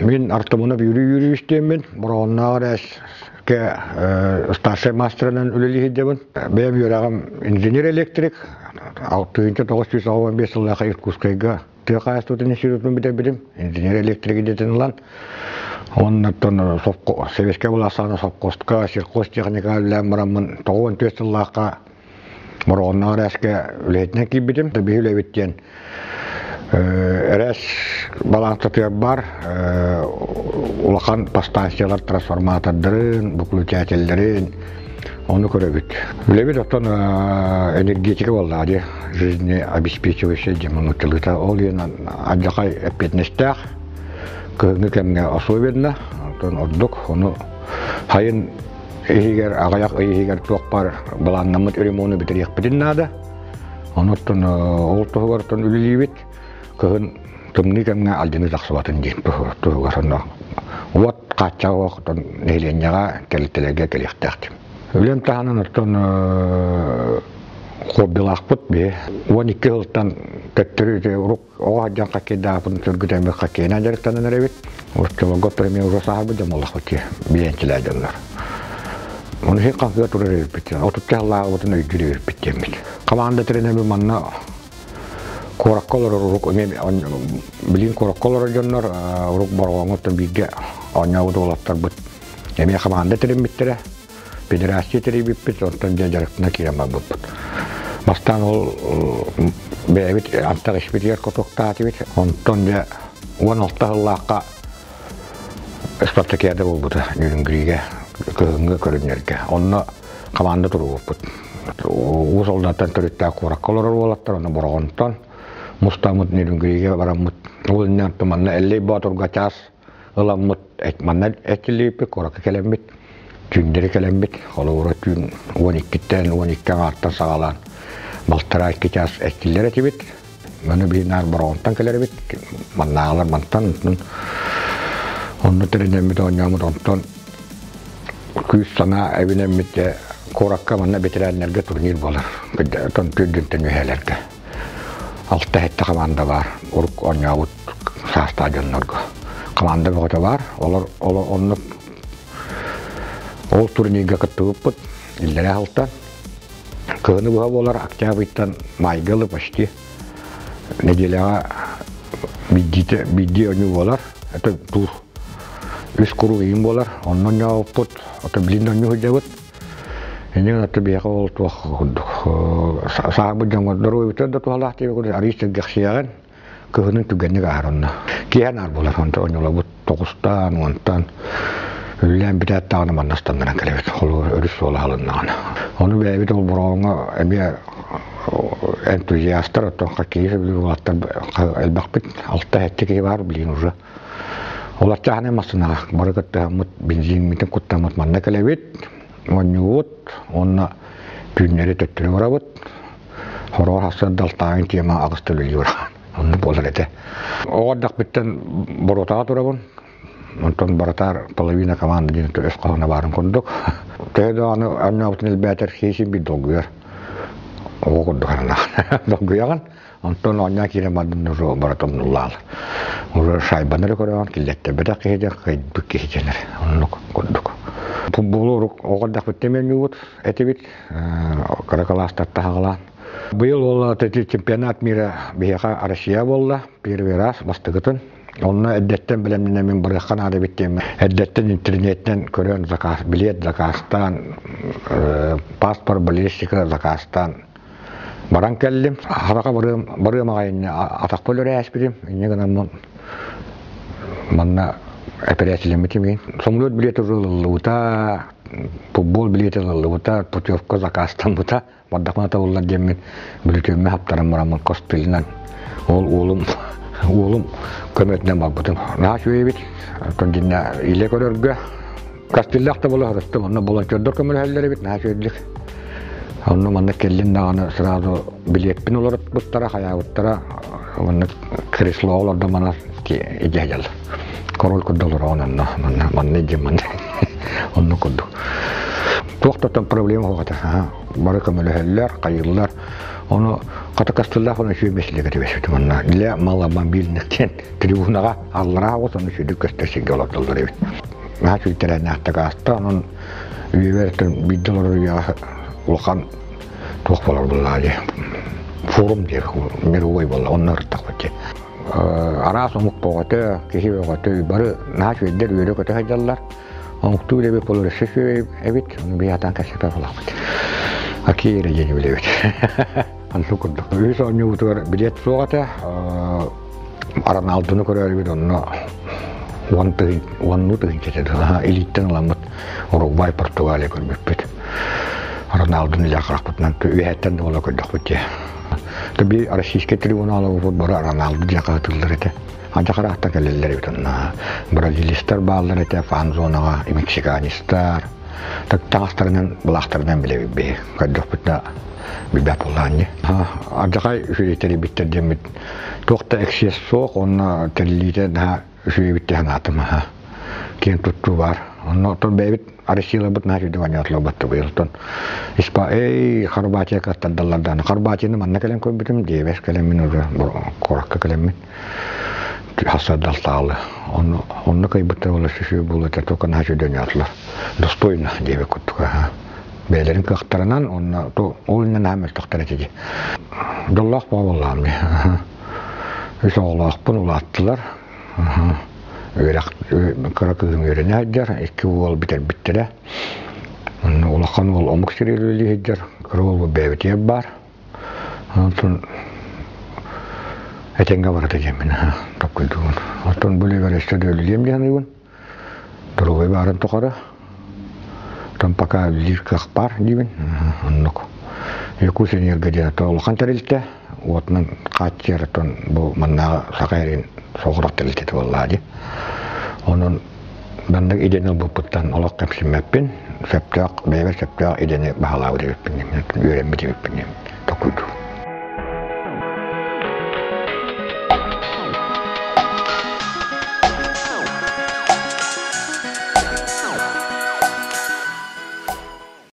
Мин Артамонов Юрий Юрьевич диэммин, Бороҕоннооҕор СК старшай мастерынан үлэлии сылдьабын. Бэйэм үөрэҕим инженер-электрик, 1995 сыллаахха Иркутскайга тыа хаһаайыстыбатын институтун бүтэрбитим, инженер-электрик идэтин ылан. Оннуттан Советскай былаас саҕана совхозка, сельхозтехника үлэлээн бараммын 94 сыллаахха Бороҕонноох эрээскэ үлэһитинэн киирбитим. Биһи үлэбит диэн эрээс балаансатыгар баар улахан подстанциялар трансформатордарын, выключателлэрин ону көрөбүт. Үлэбит оттон энергетика буоллаҕа дии, жизнеобеспечивающая диэн нууччалыыта. Ол иһин алдьархай эппиэтинэстээх, кыһыҥҥы кэмҥэ особенно, оттон ордук ону сайын иһигэр аҕыйах ый иһигэр туох баар былааннаммыт ремону бүтэриэхпитин наада. Онуттан ол туһугар үлэлиибит. Кыһын тымныы кэмҥэ алдьаныы тахсыбатын диэн туһугар онно уот хааччаҕа оттон нэһилиэнньэҕэ тэрилтэлэргэ кэлиэхтээх диэн. Үлэм таһынан оттон хоббилаахпыт биһи 12 сылтан төттөрү урук Оҕо сылдьан хоккейдаабын сөргүтэммит хоккейынан дьарыктанан эрэбит. Оччолорго премия уже сааһырбыт дьон буоллахпыт дии, билиэнчилэр дьоннор. Ону син хаҥкыга турар эбиппит. Отучча сыллааҕыбытын өйдүүр эбиппит диэммит. Команда тренербит манна куоракка олорор урук эмиэ билигин куоракка олорор дьоннор урук Бороҕоҥҥо оттон бииргэ оонньообут уолаттарбыт эмиэ команда тэриммиттэрэ. Федерация тэрийбиппит, онтон дьэ дьарыктана киирэн барбыппыт. Бастаан ол бэйэбит антах испитигэр кутуктаатыбыт. Онтон дьэ 16 сыллаахха спартакиада буолбута Нерюнгригэ кыһыҥҥы көрүҥнэргэ. Онно команда туругуппут. Уус Алдантан төрүттээх куоракка олорор уолаттар, онно Бороҕонтон мустаммыт Нерюнгригэ бараммыт. Ол иннинэ манна Эллэй Боотурга чаас ыламмыт манна этилииппит куоракка кэлэммит түүннэри кэлэммит холобура түүн 12-ттэн 12 аҥаартан саҕалаан балтараа икки чаас эрчиллэр этибит маны биир наар Бороҕонтон кэлэр эбит маннааҕылар мантан онно тэринэммит оонньооммут онтон күүс санаа эбинэммит куоракка манна бэтэрээннэргэ турнир буолар оттон түөрдүнтэн үөһээлэргэ Алта-сэттэ хамаанда баар, урук оонньообут саастаах дьоннорго. Хамаанда бөҕөтө баар, олор, олор оннук ол турнирга кыттыбыппыт иллэрээ сылтан. Кыһыны быһа буолар октябрьтан майга ылы почти нэдиэлэҕэ биирдиитэ биирдии оонньуу буолар. Это тур үс куруук иин буолар. Онно оонньообуппут, ото билин да оонньуу сылдьабыт. Иннин аты биһиэхэ ол туох курдук сааһырбыт дьоҥҥо доруобуйабытыгар да туһалаах диэбит курдук арыый сэргэхсийэҕин кыһынын түгэнник ааһар онно. Киэһэ наар буолар онто онньолобут тоҕустаан уонтан үллээн бүтээт даҕаны манна ыстаннаран кэлэбит холобур өрүс суола аһылыннаҕына. Ону бэйэбит ол Бороҕоҥҥо эмиэ энтузиастар оттон хоккейы сөбүлүүр уолаттар элбэхпит алта-сэттэ киһи баар билигин уже. Олор чааһынай массыынаҕа бары кыттыһаммыт бензиҥмитин куттаммыт манна кэлэбит, оонньуубут уонна түүннэри төттөрү барабыт. Хороҕор сарсыарда алтааҥҥы тема аҕыста үлэлии бараҕын. Оннук буолар этэ. Оҕо эрдэхпиттэн боруотаҕа турабын. Онтон барытаар половина команда диэн өс хоһооно баарын курдук. Төһө даҕаны оонньообутун элбээтэр киһи биир долгуйар. Оҕо курдук анаан долгуйаҕын. Онтон оонньоон киирэн бардым уже барыта умнуллаал. Уже шайбаны эрэ көрөҕүн, киллэттэрбэтэх киһи диэн кыайбыт киһи дэнэр. Оннук курдук. Футболу урук оҕо эрдэхпиттэн оонньуубут этибит. Кыра кылаастартан саҕалаан. Быйыл ол чемпионат мира биһиэхэ Россия буолла. Первый раз бастакытын. Онно эрдэттэн бэлэмнэнэммин барыахха наада эбит диэммин. Эрдэттэн интернеттэн көрөн заказ, билет заказтаан, паспорт баллистика заказтаан Баран кэллим, хараха барыам, барыам аҕай инньэ атахпын өлөрө ааспытым, инньэ гынаммын манна эпэрээссийэлэммитим иһин. Самолет билиэтэ уже ылыллыбыта, футбол билиэтэ ылыллыбыта, путевка заказтаммыта, бардахпына табыллар диэммин бүлүтүөммэ хаптаран бараммын костылынан ол уолум уолум көмөтүнэн барбытым. Наһаа үчүгэй эбит, оттон дьиннэ илэ көрөргө Кастиллаах да буола сырыттым, онно волонтердар көмөлөһөллөр эбит, наһаа үчүгэйдик. Онно манна кэллин даҕаны сразу билиэппин олорутпуттара, хайаабыттара, манна креслоҕа олордо мана идьэ дьал. Король курдук олороҕун онно, манна, манна идьэ манна. Онно курдук. Туох да проблема суох этэ. Бары көмөлөһөллөр, хайыыллар. Ону хата кастыллаах ону үчүгэй бэсилиэгэ түбэспитим онно. Для маломобильных диэн трибунаҕа аллараа оҕус ону үчүгэй көстөр сиргэ олордоллор эбит. Наһаа үчүгэй тэрээһиннээхтик ааста. Онон үйэбэр биирдэ олорор үйэҕэ улахан туох буолар буоллаҕа дии. Форум диир мировой буолла. Онно ырыттахпыт дии. Араас омук бөҕөтө, киһи бөҕөтө бары наһаа үчүгэйдэр үөрэ-көтө сылдьаллар. Омуктуу үлэбит болор өссө үчүгэй эбит, ону биһиатаан кэпсэтэ булахпыт. Акиера диэн үлэбит. Онтун курдук. Үһүс оонньуубутугар билет суох этэ. Роналдуну көрөрүбүт онно уоннуу тыһыынча этэ. Илииттэн ыламмыт Уругвай, Португалия көрбүппүт. Роналдуну илэ харахпытынан үөһэттэн да буола көрдөхпүт дии. Таби российский трибунал бары Роналду диэн хаһытыллар этэ. Адьахараахтан кэлэллэр эбит онно. Бразилистар бааллар этэ фан-зонаҕа, мексиканистар. Таҥастарынан, былаахтарынан билэбит биһи. Көрдөхпүтүнэ билбэт буоллаҕын дии. Алдьархай үчүгэй тэрийбиттэр диэммит туох да эксиэс суох уонна тэриллиитэ наһаа үчүгэйбит дии санаатым. Киэн туттуу баар. Онно оттон бэйэбит Россияларбыт наһаа үчүгэй оонньоотулар быйыл. Оттон Испа эй Хорватия кыаттардаллар даҕаны. Хорватияны манна кэлэн көрбүтүм, дьиэбэр кэлэммин уже куоракка кэлэммин хасардал таалы. Онно онно кыайбыттар буолар сүсүү буолар только наһаа үчүгэй оонньоотулар. Достойно диэбит курдук. Бэйэлэрин кыахтарынан онно ол иннинэ наһаа мөлтөхтөр этэ дии. Дьоллоох буоллаҕым дии. Үс оҕолоохпун улааттылар. Үөрэх кыра кыыһым үөрэнэ сылдьар, икки уол бүтэрбиттэрэ. Онно улахан уол омук сиригэр үлэлии сылдьар, кыра уолбут бэйэбитигэр баар. Онтон этэҥҥэ барыта диэммин толкуйдуубун. Оттон бу үлэбэр өссө да үлэлиэм дии саныыбын. Доруобуйа баарын тухары. Оттон пока үлэлиир кыах баар диибин. Оннук. Якутэнерго диэн улахан тэрилтэ. Уотунан хааччыйар оттон бу маннааҕы саха эрин соҕурах тэрилтэтэ буоллаҕа дии. Онон маннык идэни ылбыппыттан олох кэмсиммэппин. Сөптөөх, бэйэбэр сөптөөх идэни баһылаабыт эбиппин, үөрэммит эбиппин диэн толкуйдуубун.